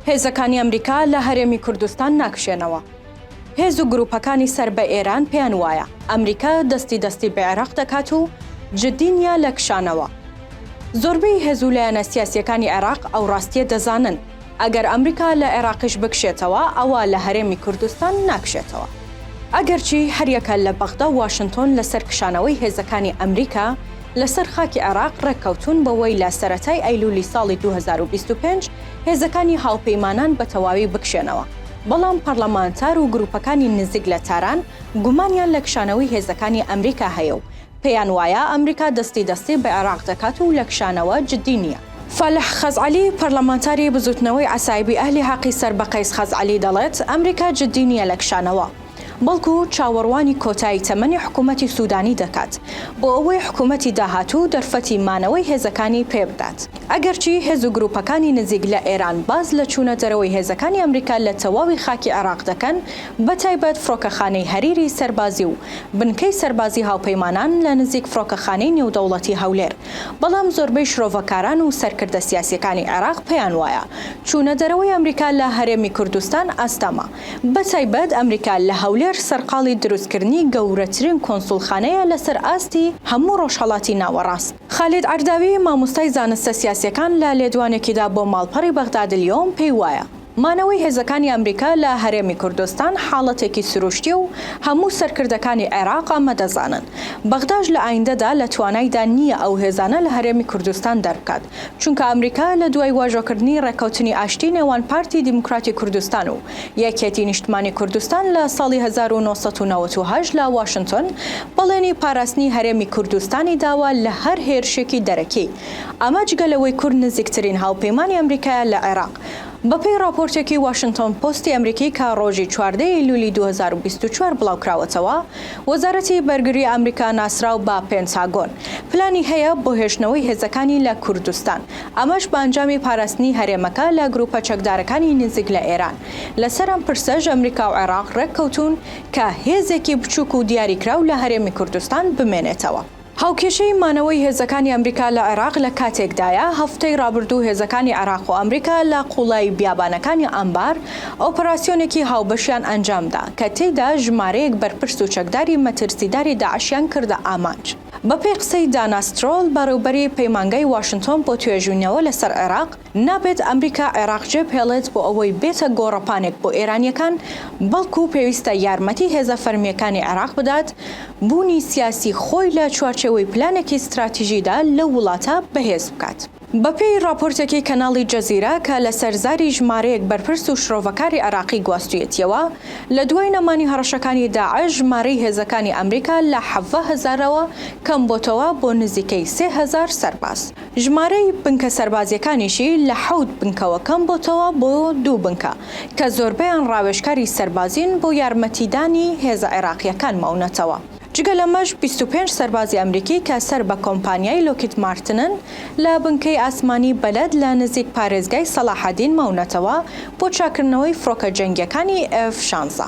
هێزەکانی ئەمریکا لە هەرێمی کوردستان ناکشێنەوە. هێز و گروپەکانی سەر بە ئێران پێیان وایە ئەمریکا دەستی دەستی بە عێراق دەکات و جدی نییە لە کشانەوە. زۆربەی هێز و لایەنە سیاسییەکانی عێراق ئەو ڕاستییە دەزانن، ئەگەر ئەمریکا لە عێراقیش بکشێتەوە ئەوا لە هەرێمی کوردستان ناکشێتەوە. ئەگەرچی هەریەکە لە بەغدا و واشنتۆن لەسەر کشانەوەی هێزەکانی ئەمریکا لەسەر خاکی عێراق ڕێککەوتوون بەوەی لە سەرەتای ئەیلولی ساڵی 2025 هێزەکانی هاوپەیمانان بە تەواوی بکشێنەوە، بەڵام پەڕلەمانتار و گروپەکانی نزیک لە تاران گومانیان لە کشانەوەی هێزەکانی ئەمریکا هەیە و پێیان وایە ئەمریکا دەستی دەستی بە عێراق دەکات و لە کشانەوە جدی نییە. فالح خەزعەلی، پەرلەمانتاری بزوتنەوەی عەسایبی ئەهلی حەقی سەر بە قەیس خەزعەلی دەڵێت، ئەمریکا جدی نییە لە کشانەوە، بەڵکو چاوەڕوانی کۆتایی تەمەنی حکومەتی سودانی دەکات، بۆ ئەوەی حکومەتی داهاتوو دەرفەتی مانەوەی هێزەکانی پێبدات. ئەگەرچی هێز و گروپەکانی نزیک لە ئێران باس لە چوونە دەرەوەی هێزەکانی ئەمریکا لە تەواوی خاکی عێراق دەکەن، بەتایبەت فڕۆکەخانەی هەریری سەربازی و بنکەی سەربازی هاوپەیمانان لە نزیک فڕۆکەخانەی نێودەوڵەتی هەولێر، بەڵام زۆربەی شرۆڤەکاران و سەرکردە سیاسیەکانی عێراق پێیان وایە چوونە دەرەوەی ئەمریکا لە هەرێمی کوردستان ئاستەمە، بەتایبەت ئەمریکا لە هەولێر سەرقاڵی دروستکردنی گەورەترین کۆنسوڵخانەیە لەسەر ئاستی هەموو ڕۆژهەڵاتی ناوەڕاست. خالید عەرداوی، مامۆستای زانستە سیاسیەکان لە لێدوانێکیدا بۆ ماڵپەڕی بەغداد الیوم پێی وایە، مانەوەی هێزەکانی ئەمریکا لە هەرێمی کوردستان حاڵەتێکی سروشتیە و هەموو سەرکردەکانی عێراق ئەمە دەزانن. بەغداش لە ئایندەدا لە توانایدا نییە ئەو هێزانە لە هەرێمی کوردستان دەربکات، چونکە ئەمریکا لە دوای واژۆکردنی ڕێککەوتنی ئاشتی نێوان پارتی دیموکراتی کوردستان و یەکێتی نیشتمانی کوردستان لە ساڵی 1998 لە واشنتۆن بەڵێنی پاراستنی هەرێمی کوردستانی داوە لە هەر هێرشێکی دەرەکی، ئەمە جگە لەوەی کورد نزیکترین هاوپەیمانی ئەمریکایە لە عێراق. بەپێی ڕاپۆرتێکی واشنتۆن پۆستی ئەمریکی کە ڕۆژی 14 ی ئەیلولی 2024 بڵاوکراوەتەوە، وەزارەتی بەرگری ئەمریکا ناسراو بە پێنتاگۆن، پلانی هەیە بۆ هێشتنەوەی هێزەکانی لە کوردستان، ئەمەش بە ئەنجامی پاراستنی هەرێمەکە لە گروپە چەکدارەکانی نزیک لە ئێران. لەسەر ئەم پرسەش ئەمریکا و عێراق ڕێککەوتوون کە هێزێکی بچووک و دیاریکراو لە هەرێمی کوردستان بمێنێتەوە. هاوکێشەی مانەوەی هێزەکانی ئەمریکا لە عێراق لە کاتێکدایە، هەفتەی ڕابردوو هێزەکانی عێراق و ئەمریکا لە قوڵایی بیابانەکانی ئەنبار ئۆپەراسیۆنێکی هاوبەشیان ئەنجامدا کە تێیدا ژمارەیەک بەرپرس و چەکداری مەترسیداری داعشیان کردە ئامانج. بەپێی قسەی دانا سترۆل، بەڕێوبەری پەیمانگای واشنتۆن بۆ توێژینەوە لەسەر عێراق، نابێت ئەمریکا عێراق جێبهێڵێت بۆ ئەوەی بێتە گۆڕەپانێک بۆ ئێرانییەکان، بەڵکو پێویستە یارمەتی هێزە فەرمییەکانی عێراق بدات بوونی سیاسی خۆی لە چوارچێوەی پلانێکی ستراتیژیدا لەو وڵاتە بەهێز بکات. بەپێی ڕاپۆرتێکی کەناڵی جەزیرە کە لەسەر زاری ژمارەیەک بەرپرس و شرۆڤەکاری عێراقی گواستویەتیەوە، لە دوای نەمانی هەڕەشەکانی داعش ژمارەی هێزەکانی ئەمریکا لە 17 هەزارەوە کەمبۆتەوە بۆ نزیکەی 3000 سەرباز. ژمارەی بنکە سەربازییەکانیشی لە حەوت بنکەوە کەم بۆتەوە بۆ دوو بنکە، کە زۆربەیان ڕاوێژکاری سەربازین بۆ یارمەتیدانی هێزە عێراقییەکان ماونەتەوە. جگە لەمەش 25 سەربازی ئەمریکی کە سەر بە کۆمپانیای لۆکید مارتنن لە بنکەی ئاسمانی بەلەد لە نزیک پارێزگای سەڵاحەدین ماونەتەوە بۆ چاککردنەوەی فڕۆکە جەنگییەکانی ئێف شانزە.